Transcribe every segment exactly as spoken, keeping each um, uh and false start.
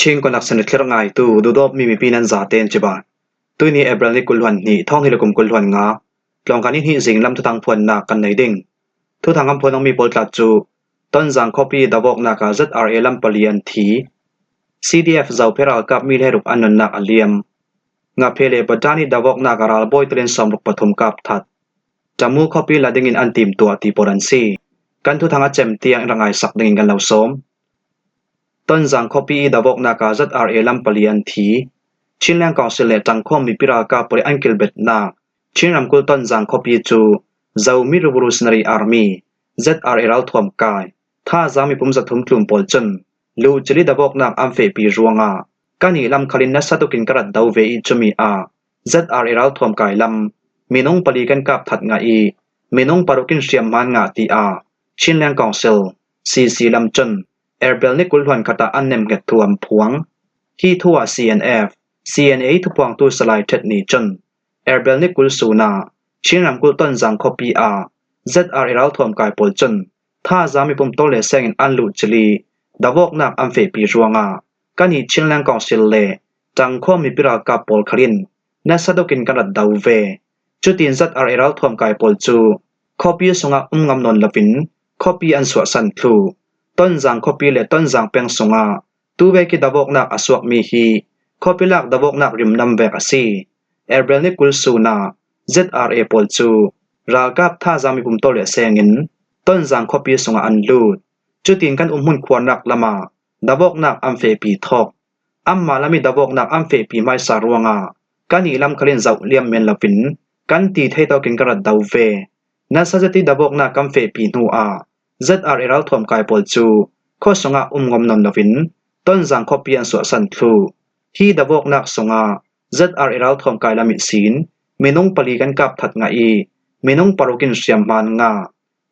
Chin Connection thlir ngaitu, dudawp mi mipi nan zaten ciba. Tuini April ni kul hluan hnih, thawng hnih le kum kul hluan nga, tlawngkhan ni hnih zing lam thuthang phuannak kan nei ding. Thuthang an phuan mi pawl tla cu, Tonzang khuapi davawknak ah Z R A lam pali an thi. C D F Zophei ralkap mi hleiruk an nunnak a liam. Ngaphe le Patani davawknak ah ralbawi telin sawmruk pathum kap that. Tamu khuapi la dingin an timtuah ti pawl an si. Kan thuthang a cem tiang in ra ngaisak dingin kan lo sawm. Tonzang khuapi i davawknak ah Z R A lam pali an thi. Chinland Council le Tangkhawm mipi ralkap pawl i an kilbetnak Chin ramkulh Tonzang khuapi cu Zomi Revolutionary Army, Z R A ralthuam kai, thazaang mipum zathum tlum pawl cun luhcili davawknak an fehpi ruangah kan i lam khalin nasa tukin ka rat do ve i cumi ah Z R A ralthuam kai lam minung pali kan kap that ngah i minung paruk in hriamhma an ngah, tiah Chinland Council, C C lam cun April ni kul hluan khat ah an nemhnget thu an phuang. Hi thu ah C N F, C N A thuphuangtu Salai Ṭhet Ni cun April ni kul sun ah Chin ramkulh Tonzang khuapi ah Z R A ralthuam kai pawl cun thazaang mipum tawleseng in an luhcili davawknak an fehpi ruangah kan i Chinland Council le Tangkhawm mipi ralkap pawl khalin nasa tukin kan rat do ve. Cutin Z R A ralthuam kai pawl cu khuapi sungah um ngam nawn loin khuapi an suahsan thluh. Tonzang khuapi le Tonzang peng sungah tuvek i davawknak a suakmi hi khuapi lak davawknak rimnam vek a si. April ni kul sun ah Z R A pawl cu ralkap thazaang mipum tawleseng in Tonzang khuapi sungah an lut. Cutin kan umhmun khuarnak lamah davawknak an fehpi thawk. Anmah lam i davawknak an fehpi hmaisa ruangah kan i lam khalin zoh liam men loin kan ti thei tawkin ka rat do ve. Nasa zet i davawknak kan fehpi hnu ah Z R A ralthuam kai pawl cu khua sungah um ngam nawn loin Tonzang khuapi an suahsan thluh. Hi davawknak sungah Z R A ralthuam kai lam ihsin minung pali kan kap that ngah i minung paruk in hriamhma an ngah.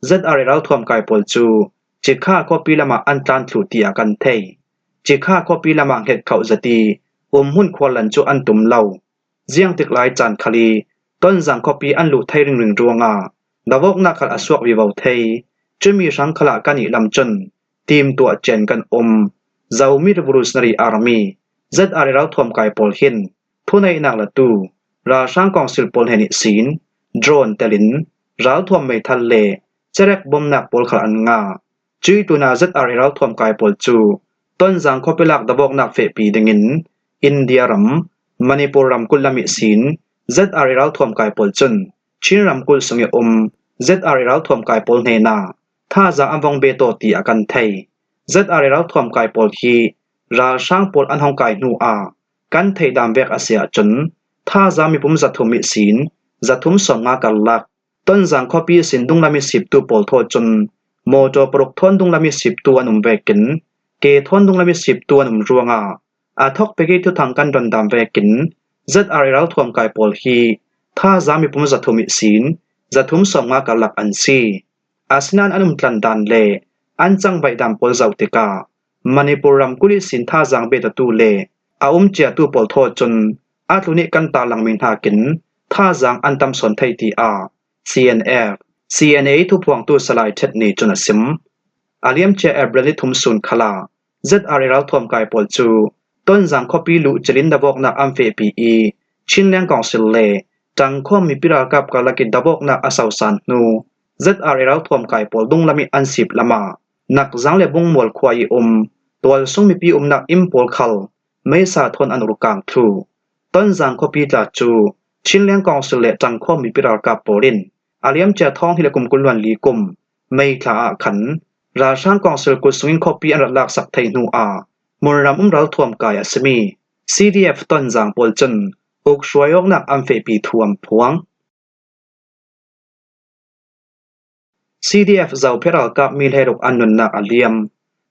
Z R A ralthuam kai pawl cu Cikha khuapi lamah an tlan thluh tiah kan thei. Cikha khuapi lamah hnget khauh zet i umhmun khuarlan cu an tum lo. Ziangtik lai caan khal i Tonzang khuapi an luh thei ringring ruangah davawknak khal a suak vivo thei. Cumi hrang khalah kan i lam cun timtuah cian kan um. Zomi Revolutionary Army, Z R A ralthuam kai pawl hin thuneihnak latu ralhrang kawngsil pawl hnen ihsin drone telin ralthuam meithal le cerek bomnak pawl khal an ngah. Cuih tlunah Z R A ralthuam kai pawl cu Tonzang khuapi lak davawknak fehpi dingin India ram, Manipur ramkulh lam ihsin Z R A ralthuam kai pawl cun Chin ramkulh sung i um Z R A ralthuam kai pawl hnenah thazaang an vong be taw tiah kan thei. Z R A ralthuam kai pawl hi ralhrang pawl an hong kai hnu ah kan theih dan vek a si ahcun thazaang mipum zathum ihsin zathum sawmnga karlak Tonzang khuapi ihsin dunglam i siptu pawl thaw cun mawṭaw paruk thawn dunglam i siptu an um vekin ke thawn dunglam i siptu an um ruangah a thawk pek i thuthang kan don dan vekin Z R A ralthuam kai pawl hi thazaang mipum zathum ihsin zathum sawmnga karlak an si. Asinain an umtlan dan le an cangvaih dan pawl zoh tikah Manipur ramkulh ihsin thazaang betatu le a um ciatu pawl thaw cun a tlun i kan tarlangmi hnakin thazaang an tam sawn thei tiah C N F, C N A thuphuangtu Salai Ṭhet Ni cun a sim. A liamcia April ni thum sun khalah Z R A ralthuam kai pawl cu Tonzang khuapi luhcilin davawknak an fehpi i Chinland Council le Tangkhawm mipi ralkap karlak i davawknak a sosan hnu Z R A ralthuam kai pawl dunglam i an sip lamah Nakzang le Bungmual khua i um tualsung mipi umnak inn pawl khal meisa thawn an urkang thluh. Tonzang khuapi tla cu Chinland Council le Tangkhawm mipi ralkap pawl in a liamcia thawng hnih le kum kul hluan li kum May thla ah khan ralhrang kawngsil kut sungin khuapi an rat laksak thei hnu ah hmunram um ralthuam kai a simi C D F Tonzang pawl cun uk hruai awknak an fehpi thu an phuang. C D F Zophei ralkap mi hleiruk an nunnak a liam.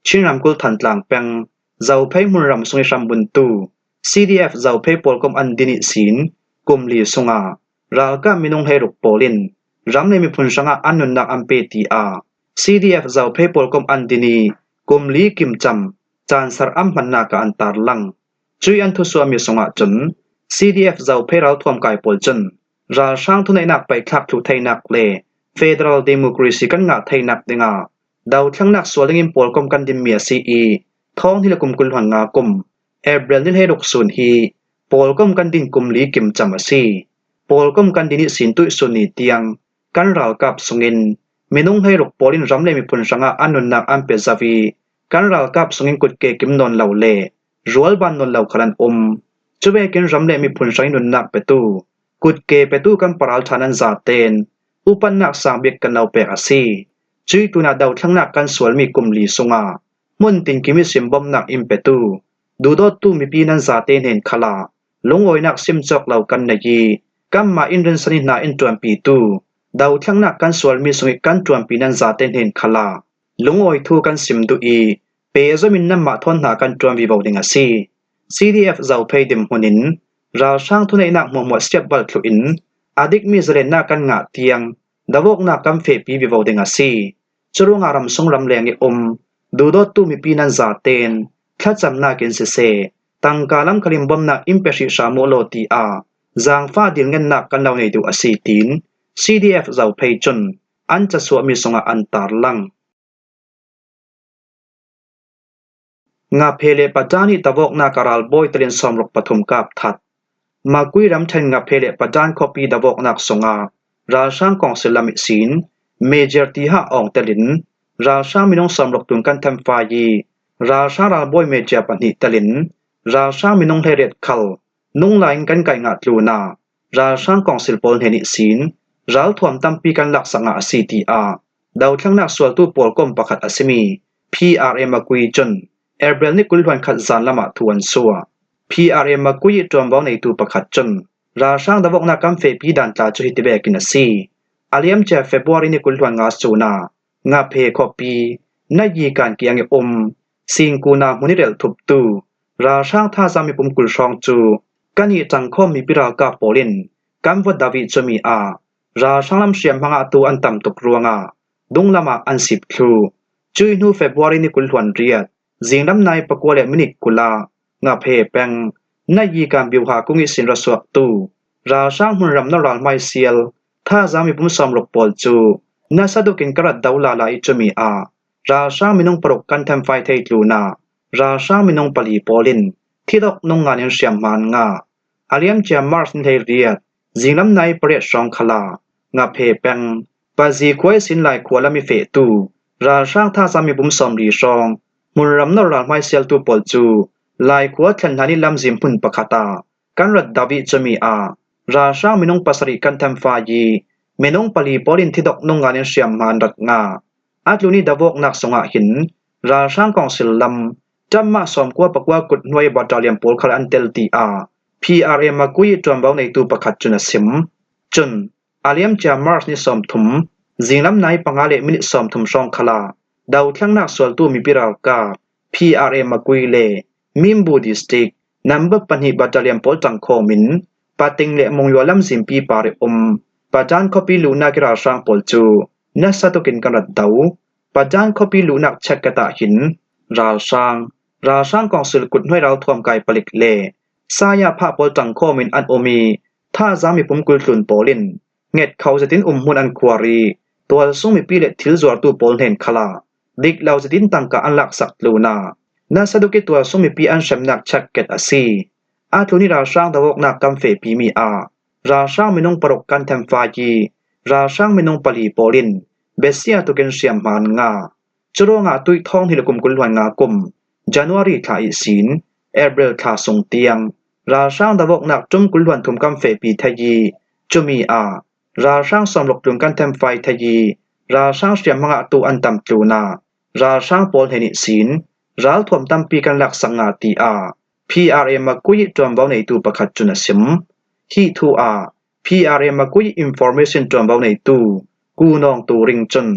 Chin ramkulh Thantlang peng Zophei hmunram sung i hrambuntu C D F Zophei pawlkom an din ihsin kum li sungah ralkap minung hleiruk pawl in ram le miphun hrangah an nunnak an pe, tiah C D F Zophei pawlkom an din i kum li kimcam caansar an hmannak ah an tarlang. Cuih an thusuahmi sungah cun C D F Zophei ralthuam kai pawl cun ralhrang thuneihnak paihthlak thluh theinak le federal democracy kan ngah theinak dingah dothlengnak sual dingin pawlkom kan dinmi a si i thawng hnih le kum kul hluan nga kum April ni hleiruk sun hi pawlkom kan din kum li kimcam a si. Pawlkom kan din ihsin tuihsun ni tiang kan ralkap sungin minung hleiruk pawl in ram le miphun hrangah an nunnak an pia zo i, kan ralkap sungin kutke kim nawn lo le rualban nawn lo khal an um. Cuvekin ram le miphun hrangin nunnak petu, kutke petu kan paral ṭhan an zaten upatnak sang bik kan lo pek a si. Cuih tunah dothlengnak kan sualmi kum li sungah hmun tinkim ihsin bawmhnak in petu, duhdawttu mipi nan zate hnen khalah lungawinak simcawk lo kan nei i, kanmah in rinsan i hna in ṭuanpitu, dothlengnak kan sualmi sungih kan ṭuanpi nan zate hnen khalah lungawi thu kan sim duh i, pehzom in nanmah thawn hna kan ṭuan vivo ding a si. C D F Zophei dinhmun in ralhrang thuneihnak hmuahhmuah siap bal thluh in, a dikmi zalennak kan ngah tiang dovawknak kan fehpi vivo ding a si. Curuangah ramsung ramleng i um duhdawttu mipi nan zaten thlacamnak in siseh, tangka lam khalin bawmhnak in pe hrih hram uh law, tiah zaangfah dilngennak kan lo nei duh a si, tiin C D F Zophei cun an casuahmi sungah an tarlang. Ngaphe le Patan ih dovawknak ah ralbawi telin sawmruk pathum kap that. Makui ramṭhen Ngaphe le Patan khuapi dovawknak sungah ralhrang kawngsil lam ihsin Major Tihah Awng telin ralhrang minung sawmruk tlun kan thenfai i, ralhrang ralbawi Major pahnih telin ralhrang minung hleiriat khal nung lai in kan kaih ngah tlunah ralhrang kawngsil pawl hnen ihsin ralthuam tampi kan laksak ngah a si, tiah dothlengnak sualtu pawlkom pakhat a simi P R A Makui cun April ni kul hluan khat zan lamah thu an suah. P R A Makui ih ṭuanvo neitu pakhat cun ralhrang dovawknak kan fehpi dan tla cu hiti vekin a si. A liamcia February ni kul hluan nga sunah Ngaphe khuapi Nayi kan kiang i um Singkuna hmun i relh thuptu ralhrang thazaang mipum kul hrawng cu kan ih ṭangkhawm mipi ralkap pawl in kan va do i, cumi ah ralhrang lam hriamhma ngahtu an tam tuk ruangah dunglam ah an sip thluh. Cuih hnu February ni kul hluan riat zinglam nai pakua le minit kul ah Ngaphe peng Nayi kan biuha kung ihsin ra suaktu ralhrang hmunram nawr ralhmaisial thazaang mipum sawmruk pawl cu nasa dukin ka rat do lala i, cumi ah ralhrang minung paruk kan thenfai thei tlunah ralhrang minung pali pawl in thidok nung ngan in hriamhma an ngah. A liamcia March ni hleiriat zinglam nai pariat hrawng khalah Ngaphe peng Pazi khua ihsin Lai khua lam i fehtu ralhrang thazaang mipum sawmli hrawng hmunram nawr ralhmaisialtu pawl cu Lai khua thlen hlan i lamzin hmun pakhat ah kan rat do i, cumi ah ralhrang minung pasarih kan thenfai i, minung pali pawl in thidok nung ngan in hriamhma an rat ngah. A tlun i dovawknak sungah hin ralhrang kawngsil lam ṭamah sawmkua pakua kut hnuai battalion pawl khal an tel, tiah P R A Makui ih ṭuanvo neitu pakhat cun a sim. Cun a liamcia March ni sawmthum zinglam nai panga le minit sawmthum hrawng khalah dothlengnak sualtu mipi ralkap P R A Makui le Minbu District number pahnih battalion pawl ṭangkhawm in Pating le Mungyua lamzinpi par i um Patan khuapi luhnak i ralhrang pawl cu nasa tukin kan rat do. Patan khuapi luhnak check gate ah hin ralhrang, ralhrang kawngsil kut hnuai ralthuam kai palik le saya phah pawl ṭangkhawm in an um i, thazaang mipum kul tlun pawl in nget kho zetin umhmun an khuar i, tualsung mipi le thil zuartu pawl hnen khalah dik lo zetin tangka an laksak tlunah nasa duk i tualsung mipi an hremnak check gate a si. A tlun i ralhrang dovawknak kan fehpimi ah ralhrang minung paruk kan thenfai i, ralhrang minung pali pawl in besia tukin hriamhma an ngah. Curuangah tuih thawng hnih le kum kul hluan nga kum January thla ihsin April thla sung tiang ralhrang dovawknak ṭum kul hluan thum kan fehpi thei i, cumi ah ralhrang sawmruk tlun kan thenfai thei i, ralhrang hriamhma ngahtu an tam tlunah ralhrang pawl hnen ihsin ralthuam tampi kan laksak ngah, tiah P R A Makui ih ṭuanvo neitu pakhat cun a sim. Hi thu ah P R A Makui ih information ṭuanvo neitu Ku Nawng Tu Ring cun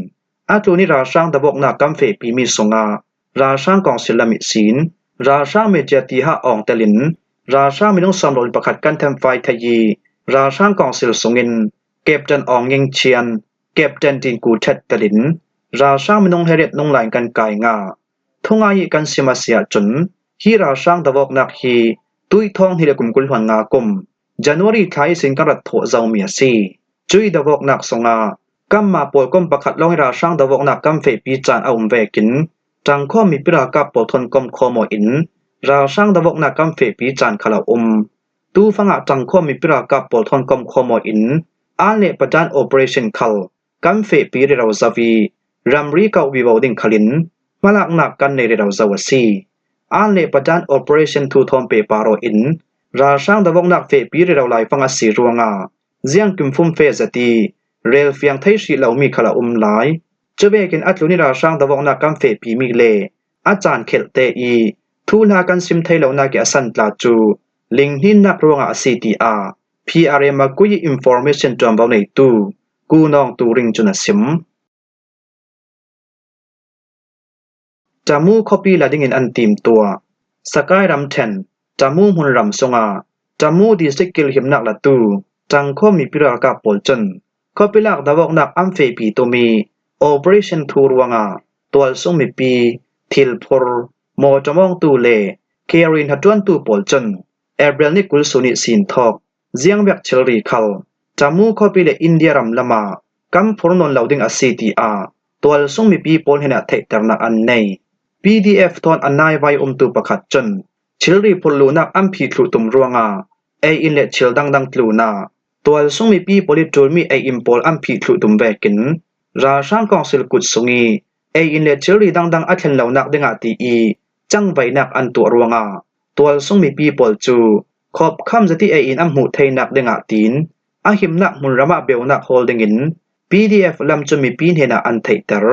a tlun i ralhrang dovawknak kan fehpimi sungah ralhrang kawngsil lam ihsin ralhrang Major Tihah Awng telin ralhrang minung sawmruk le pakhat kan thenfai thei i, ralhrang kawngsil sungin Captain Awng Nging Chian, Captain Tin Ku Ṭhet telin ralhrang minung hleiriat nung lai in kan kai ngah. Thungai ih kan sim a si ahcun hi ralhrang dovawknak hi tuih thawng hnih le kum kul hluan nga kum January thla ihsin kan rat thawh zomi a si. Cuih dovawknak sungah kanmah pawlkom pakhat lawng i ralhrang dovawknak kan fehpi caan a um vekin ṭangkhawm mipi ralkap pawl thawn komkhawm aw in ralhrang davawknak kan fehpi caan khal a um. Tufangah ṭangkhawm mipi ralkap pawl thawn komkhawm aw in an le padan operation khal kan fehpi rero zo i ramri kauh vivo ding khalin hmalaknak kan nei rero zo a si. An le padan operation thu thawn pehpar aw in ralhrang davawknak fehpi rero laifang a si ruangah ziangkim fumfe zet i relfiang thei hrih lomi khal a um lai. Cuvekin a tlun i ralhrang davawknak kan fehpimi le a caan khelhte i thuhla kan sim thei lonak i a san tla cu linghninnak ruangah a si, tiah P R M a kui i information ṭuanvo neitu Kunawng Turing cun a sim. Tamu khuapi la dingin an timtuah. Sakai ramṭhen Tamu hmunram sungah Tamu district kilhimnak latu ṭangkhawm mipi ralkap pawl cun khuapi lak davawknak an fehpi tumi operation thu ruangah tualsung mipi, thilphur, mawṭawmawngtu le Keri hnaṭuantu pawl cun April ni kul sun ihsin thawk ziangvek thilri khal Tamu khuapi le India ram lamah kan phur nawn lo ding a si, tiah tualsung mipi pawl hnenah theihternak an nei. P D F thawn a naivai umtu pakhat cun thilri phurh luhnak an phih thluh tum ruangah ei in le thil dangdang tlunah tualsung mipi pawl i ṭulmi ei in pawl an phih thluh tum vekin ralhrang kawngsil kut sung i ei in le thilri dangdang a thlen lonak dingah ti i cangvainak an tuah ruangah tualsung mipi pawl cu khawpkham zet i ei in an hmuh theinak dingah tiin a himnak hmunram ah beunak hawl dingin P D F lam cu mipi hnenah an theihter.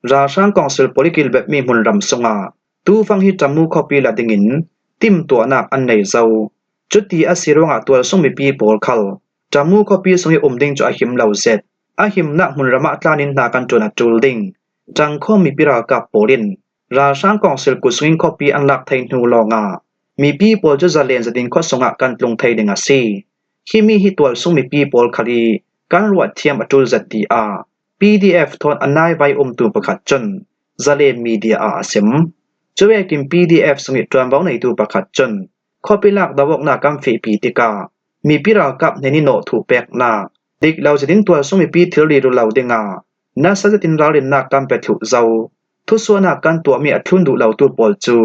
Ralhrang kawngsil pawl i kilbetmi hmunram sungah tufang hi Tamu khuapi la dingin timtuahnak an nei zo. Cuti a si ruangah tualsung mipi pawl khal Tamu khuapi sung i um ding cu a him lo zet. A himnak hmunram ah tlanin hna kan ṭuan a ṭul ding ṭangkhawm mipi ralkap pawl in ralhrang kawngsil kut sungin khuapi an lak thei hnu lawngah mipi pawl cu zalen zetin khua sungah kan tlung thei ding a si. Himi hi tualsung mipi pawl khal i kan ruahthiam a ṭul zet, tiah P D F thawn a naivai umtu pakhat cun Zalen media ah a sim. Cuvekin P D F sung i ṭuanvo neitu pakhat cun khuapi lak davawknak kan fehpi tikah mipi ralkap hnen i nawhthuh peknak, dik lo zetin tualsung mipi thilri ru lo dingah nasa zetin ralrinnak kan pe thluh zo. Thusuahnak kan tuahmi a thlun duh lotu pawl cu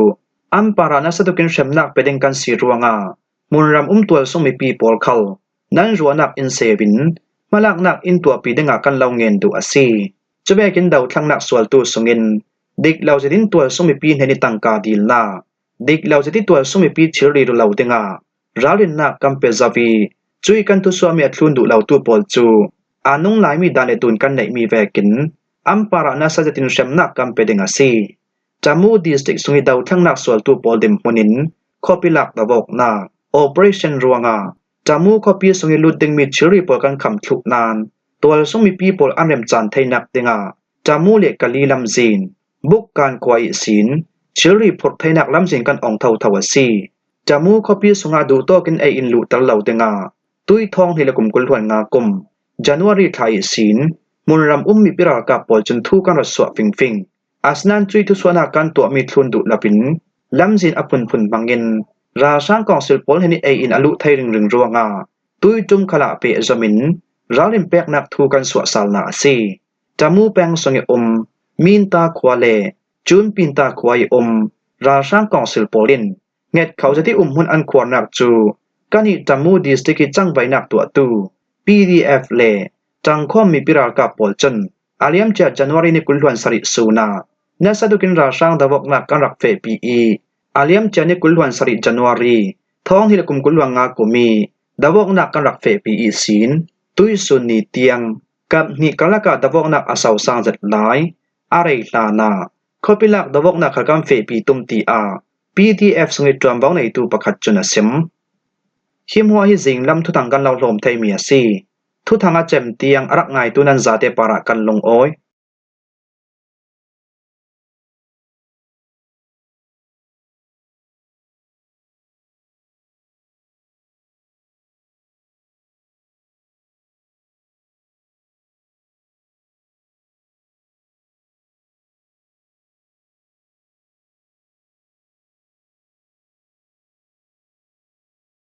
an parah nasa tukin hremnak pe ding kan si ruangah hmunram um tualsung mipi pawl khal nan ruahnak in seu in hmalaknak in tuahpi dingah kan lo ngen duh a si. Cuvekin dothlangnak sualtu sungin dik lo zetin tualsung mipi hnen i tangka dilnak, dik lo zet i tualsung mipi thilri ru lo dingah ralrinnak kan pe zo i cuih kan thusuahmi a thlun duh lotu pawl cu aa nung laimi dan le tun kan neihmi vekin an parah nasa zetin hremnak kan pe ding a si. Tamu district sung i dothlangnak sualtu pawl dinhmun in khuapi lak davawknak operation ruangah Tamu khuapi sung i lut dingmi thilri pawl kan kham thluh nain tualsung mipi pawl an remcaan theinak dingah Tamu le Kali lamzin, Bukkan khua ihsin thilri phurh theinak lamzin kan ong thotho a si. Tamu khuapi sungah duhtawkin ei in luhter lo dingah tui thawng hnih le kum kul hluan nga kum January thla ihsin hmunram um mipi ralkap pawl cun thu kan rak suah fingfing. Asinain cuih thusuahnak kan tuahmi thlun duh loin lamzin a phunphun hmangin ralhrang kawngsil pawl hnen i ei in a luh thei ringring ruangah tui ṭum khalah pehzom in ralrin peknak thu kan suahsalnak a si. Tamu peng sung i um Minta khua le Cunpinta khua i um ralhrang kawngsil pawl in nget kho zet i umhmun an khuarnak cu kan i Tamu district i cangvainak tuahtu P D F le ṭangkhawm mipi ralkap pawl cun a liamcia January ni kul hluan sarih sun ah nasa tukin ralhrang davawknak kan rak fehpi i a liamcia ni kul hluan sarih January thawng hnih le kum kul hluan nga kum i davawknak kan rak fehpi ihsin tuisun ni tiang kap hnih karlak ah davawknak a sosang zet lai. A rei hlan ah khuapi lak davawknak khal kan fehpi tum, tiah P D F sung i ṭuanvo neitu pakhat cun a sim. Hi hmuah hi zinglam thuthang kan lo hlawm theimi a si. Thuthang a cem tiang a rak ngaitu nan zate parah kan lungawi.